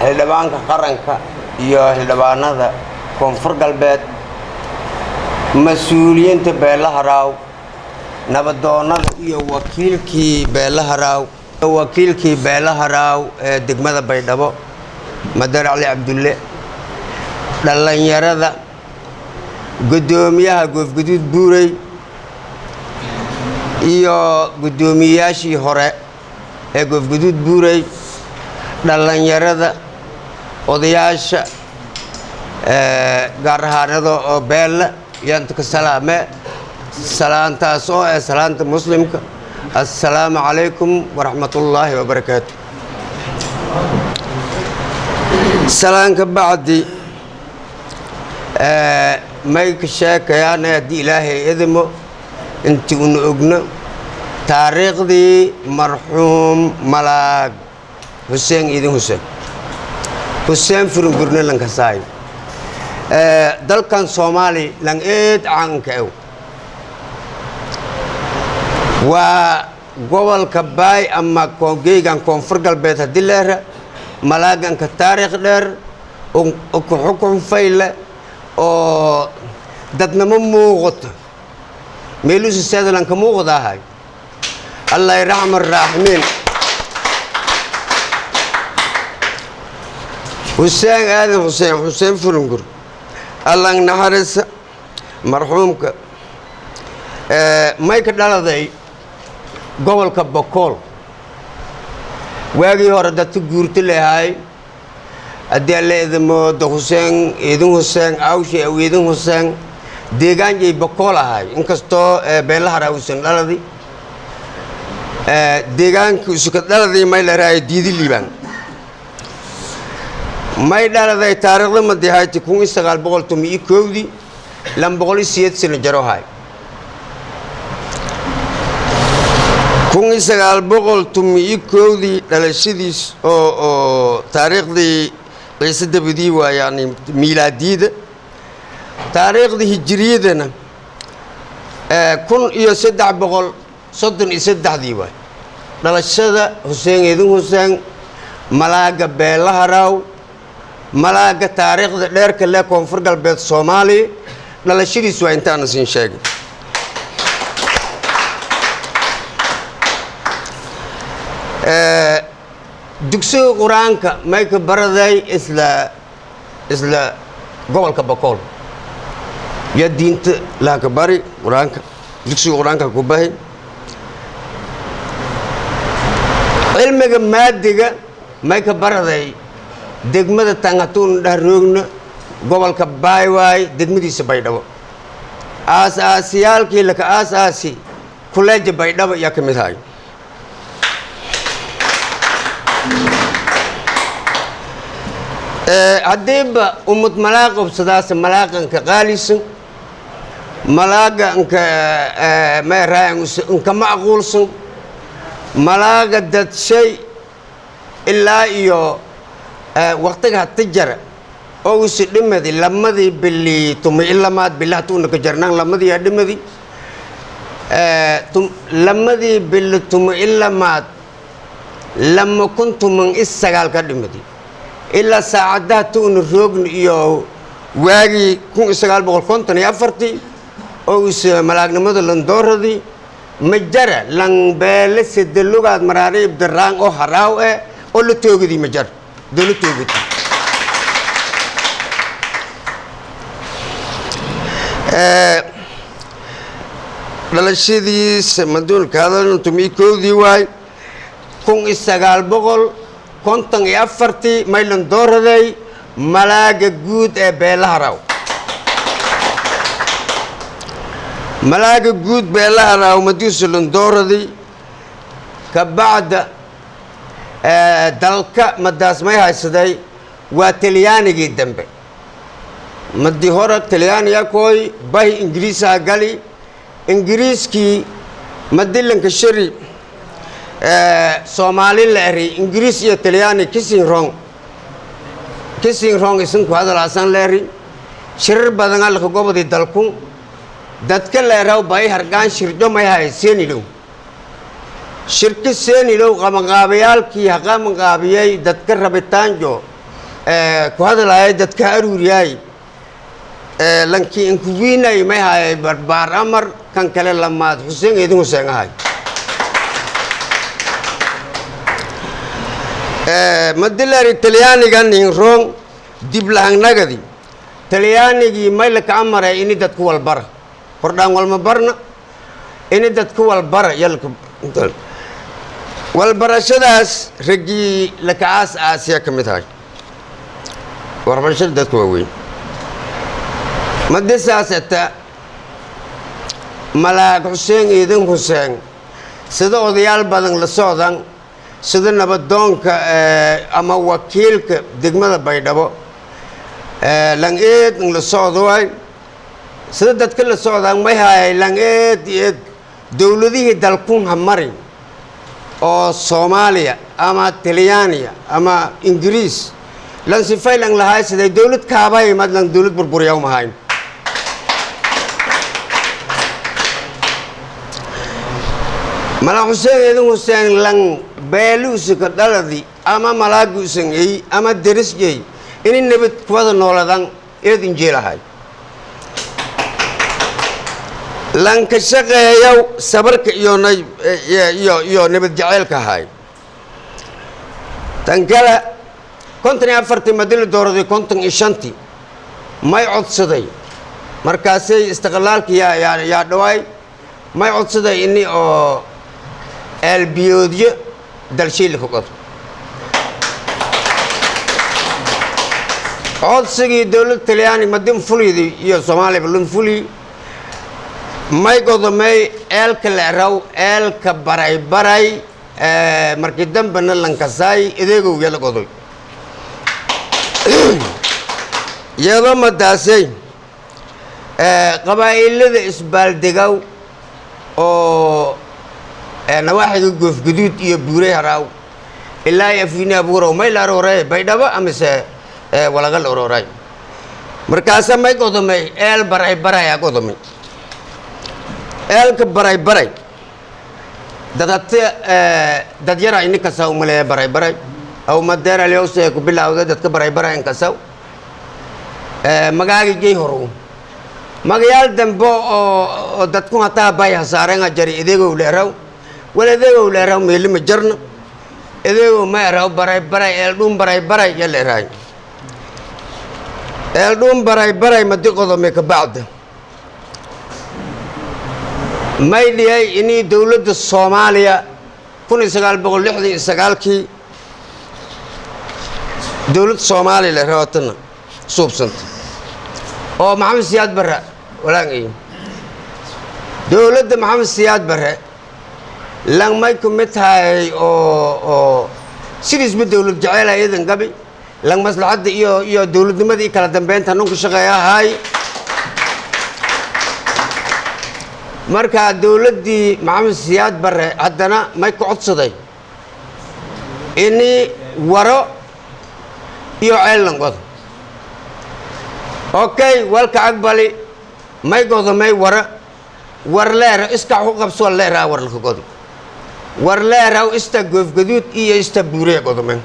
Xildhibaanka qaranka iyo xildhibaanada Koonfur Galbeed, mas-uuliyiinta Beelaharaaw, nabadoonnada iyo wakiilkii Beelaharaaw, wakiilkii Beelaharaaw ee degmada Baydhabo, Madar Cali Cabdulle, dhallinyarada, guddoomiyaha Goofguduud Buurey iyo guddoomiyeyaashii hore ee Goofguduud Buurey, dhallinyarada, odayaasha, gaar ahaanada oo beella yaanta ka salaame salaantaas oo eh salaanta muslimka. Assalaamu calaykum waraxmatullaahi wabarakaatu. Salaanka bacdi, may ka sheekayaan, haddii Ilaahay idimo, intii una ogno taariikhdii marxuum Malaag Xuseen Idin Xuseen, Xuseen Furungurne lankasaay, dalkan Soomaali lang eed caanka ew waa gobolka Baay ama geygan Koonfur Galbeed. Haddii leera malaaganka taariikh dheer, ku xukun fayle oo dadnamo muuqato, meeluusa seedlanka muuqdaahay, Allah raxma raaximiin. Xuseen Aadan Xuseen, Xuseen Furungur, Allang naxariisa marxuumka. May ka dhaladay gobolka Bokool. Waagii hore dadka guurto leahay. Haddii alla idamoodo, Xuseen Idin Xuseen awshay aw Idin Xuseen deegaanjay Bokool ahay, inkastoo Beelahara uusan dhaladi. Deegaanka usuka dhaladii may laraay Diidi Liibaan. May dhaladay taariikhda madihayti 1911-dii, 208 sano jarohay. 1911-dii dhalashadiis oo taariikhdii Ciise dabadii waa, yani miilaadiyada. Taariikhdii hijiriyadana 1333-dii waay dhalashada Xuseen Idin Xuseen, malaaga Beelaharaaw, malaaga taariikhda dheerka leh Koonfur Galbeed Soomaaliya. Dhalashadiis waa intaana siin sheegay. Dugsiga qur-aanka may ka baraday isla gobolka Bakool ya diinta laha ka bari qur-aanka, dugsiga qur-aanka ku bahi. Cilmiga maadiga may ka baraday degmada Tangatuun Dhahroogna, gobolka Baaywaay, degmadiisa Baydhabo. Aas aasiyaalkii laka aas aasi kuleeja Baydhabo ayaa ka mid ahay. Haddiiba umad malaaq qabsadaase, malaaqanka qaalisan, malaaga nka meeraayan nka macquulsan, malaaga dadshay ilaa iyo waqtiga hata jara oo usi dhimadi lamadii bili tumi ilamaad bili hatuuna ka jarnaan lamadii yaa dhimadi lamadii bili tumi ilamaad 2019 ka dhimadi ilaa saacadaha tuuna roogni iyo waagii 1954-tii oo usa malaagnimada landooradii majara langbeele sedelugaad maraare ibdaraang oo haraaw eh oo la toogidii majara dowla toogidi. Dhalashadiisa maduunka hadal 11-dii waay 1954-tii maylan dooraday malaaga guud ee Beelaharaw. Malaaga guud Beelaharaw madiisu landooraday ka bacda, dalka madaas may haysaday waa Talyaanigii dambe. Madi hore Talyaaniga kooy bahi, Ingiriisaa gali. Ingiriiskii madilanka shari Soomaali la eri, Ingiriis iyo Talyaani kissing wrong, kissing wrong isinku hadalaasan la eri. Shirar badan alka gobodii dalku dadka la eraw bay hargaan shirjo may hay seenilow. Shirki seenilow qabanqaabayaalkii haqabanqaabiyey dadka rabitaanjo Ku hadlaayay dadka aruuriyay lankii inkuwiinay may hayay Barbaar Amar, kan kale lamaad Xuseen Eedin Xuseen ahay. Madilaari Talyaaniga nin roong dib lahangnagadi, Talyaanigii may laka amaray ini dadku walbara hordhaan walma barna, ini dadku walbara yalka walbarashadaas raggii laka aas aasiya ka mid ahay waxbarashada dadka waaweyn. Madisaas ata Malaag Xuseen Iidin Xuseen sida odayaal badan la socdan, sida nabadoonka ama wakiilka degmada Baydhabo lang eed la socdo waay, sida dadka la socdaan may hayay lang eed eed dowladihii dalkun ha marin oo Soomaaliya ama Talyaaniya ama Ingiriis lan sifay lang lahay siday dowlad kaabay mad lang dowlad burburiya umahayn. Malaag Xuseen Eedin Xuseen lang beeluusika dhaladi ama malaaguusan ey ama derisjey ini nabad kuwada nooladan eed injeelahay, lanka shaqeeyow sabarka iyo iyo nabad jaceylka ahay. Tan kale, 54-tii madili dooraday, 55-tii may codsaday, markaasay istiqlaalka yaa dhawaay, may codsaday ini oo eelbiyoodyo dalshiili ku qodo. Codsigii dowladda Talyaani madin fulidi iyo Soomaaliya lun fuli, may godomay eelka leeraw eelka baray baray, markii dambena lankasaay adeegow yala godoy iyadoo madaasay qabaa'ilada isbaaldegaw oo nawaaxiga Goofguduud iyo Buuray Haraaw ilaa Afwiini Abuurow may la arooray Baydhabo amise walaga la arooray. Markaasa may godomay eel baray baray aa godomay eelka baray baray. Dadate dad yara ini kasaw maleeya baray baray aw madeeraliyowse ku bilawda dadka baray baray in kasaw magaagi jey horu magayaal dambe oo dadku hataa bay hasaareen jari adeegow leeraw wal adeegow leeraw meelima jarna adeegow ma eraw baray baray eeldhuun baray baray ya leeraay eeldhuun baray baray madi qodome ka bacda may dhiyay inii dowladda Soomaaliya 1969-kii dowladda Soomaaliya le rabatana suubsanta oo Maxamed Siyaad Barre walaangay dowladda Maxamed Siyaad Barre lang may ku mid tahay oo sidiisba dowlad jeceel iyadan gabi lang maslaxadda iyo dowladnimada iyo kala dambeynta nunka shaqeeya ahay. Marka dowladdii Maxamed Siyaad Barre haddana may ku codsaday ini waro iyo ceel langodo. Okay, walka aqbali, may godomay wara war leera iskax ku qabsoo leeraa war laka godo war leeraw ista Goofgaduud iyo ista Buuree godomay.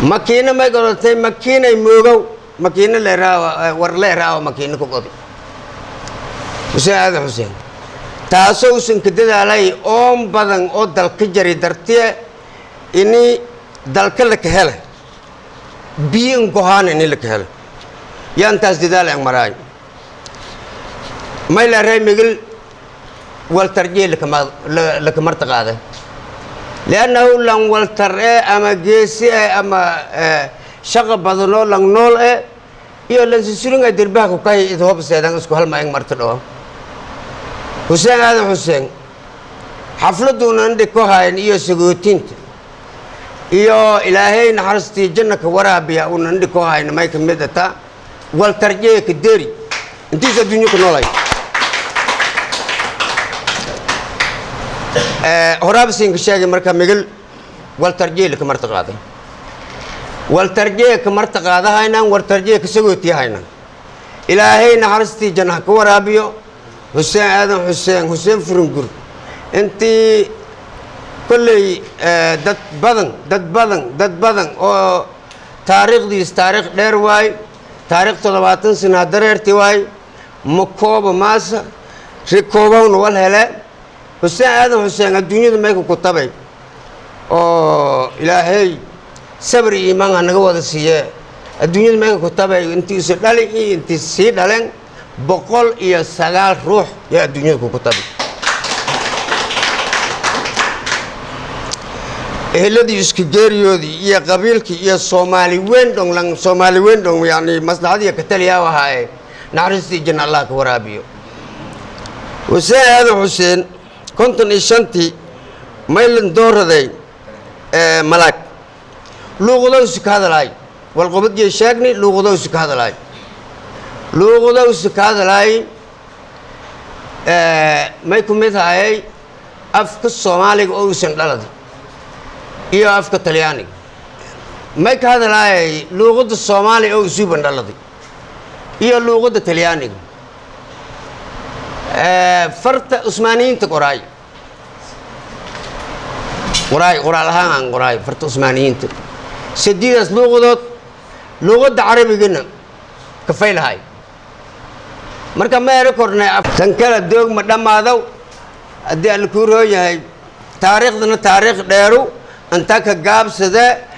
Makiina may godatay makiinay moogow makiina leeraa war leeraa makiina ku godo Xuseen Aadan Xuseen, taasoo usan ka dadaalay oon badan oo dalka jari dartiye ini dalka laka hela biyo ingohaan ini laka hela yaan taas dadaal ang maraay. May leeray migil waltarjee lakamarta qaaday liannahu lan waltar e ama geesi e ama shaqa badanoo lang nool e iyo lansisuringa dirbaha kukahi id hobseedan isku halma ing marta dhawo. Xuseen Aadan Xuseen xafladuunan dhiko hayn iyo sagootinta iyo Ilaahay naxariistii janna ka waraabiya unan dhiko hayn may ka mid ataa waltarjee ka deri intiis adduunyo ku noolay. Horaabsiinka sheegay marka migil waltarjee laka marta qaaday waltarjee ka marta qaadahaynan waltarjee ka sagootiyahaynan. Ilaahay naxariistii janna ka waraabiyo Xuseen Aadan Xuseen, Xuseen Furungur. Intii kolley dad badan dad badan dad badan oo Taariikhdiis taariikh dheer waay, taariikh 70 sana dareerti waay. Ma kooba maasa rikoobowna wal hele. Xuseen Aadan Xuseen adduunyada mayka ku tabay oo Ilaahay sabri iyo iimaan ha naga wada siiye. Adduunyada mayka ku tabay intiisu dhali iyo intii sii dhalen 109 ruux yaa adduunyada kuku tabay. Eheladii isku geeriyoodii iyo qabiilkii iyo Soomaali weyn dhong lang Soomaali weyn dhong, yani maslaxadiiyo kataliyaa ahaaye, naxariistii janna Allah ka waraabiyo. Xuseen Aadan Xuseen 55-tii maylan dooraday malaag. Luuqadowsi ka hadalaay walqobadgii sheegni, luuqadowsi ka hadalaay, luuqadowsi ka hadalaay. May ku mid hayay afka Soomaaliga oo uusan dhalad iyo afka Talyaaniga. May ka hadalaayay luuqadda Soomaaliya oo usuuban dhaladay iyo luuqadda Talyaaniga. Farta Usmaaniyiinta qoraay, qoraay, qoraal ahaan aan qoraay farta Usmaaniyiinta. Sideedaas luuqadood, luuqadda Carabigana kafay lahay. Marka ma eri kornay tan kala doog ma dhammaadow. Haddii Alla kuu roon yahay, taariikhdana taariikh dheeru intaa ka gaabsadee.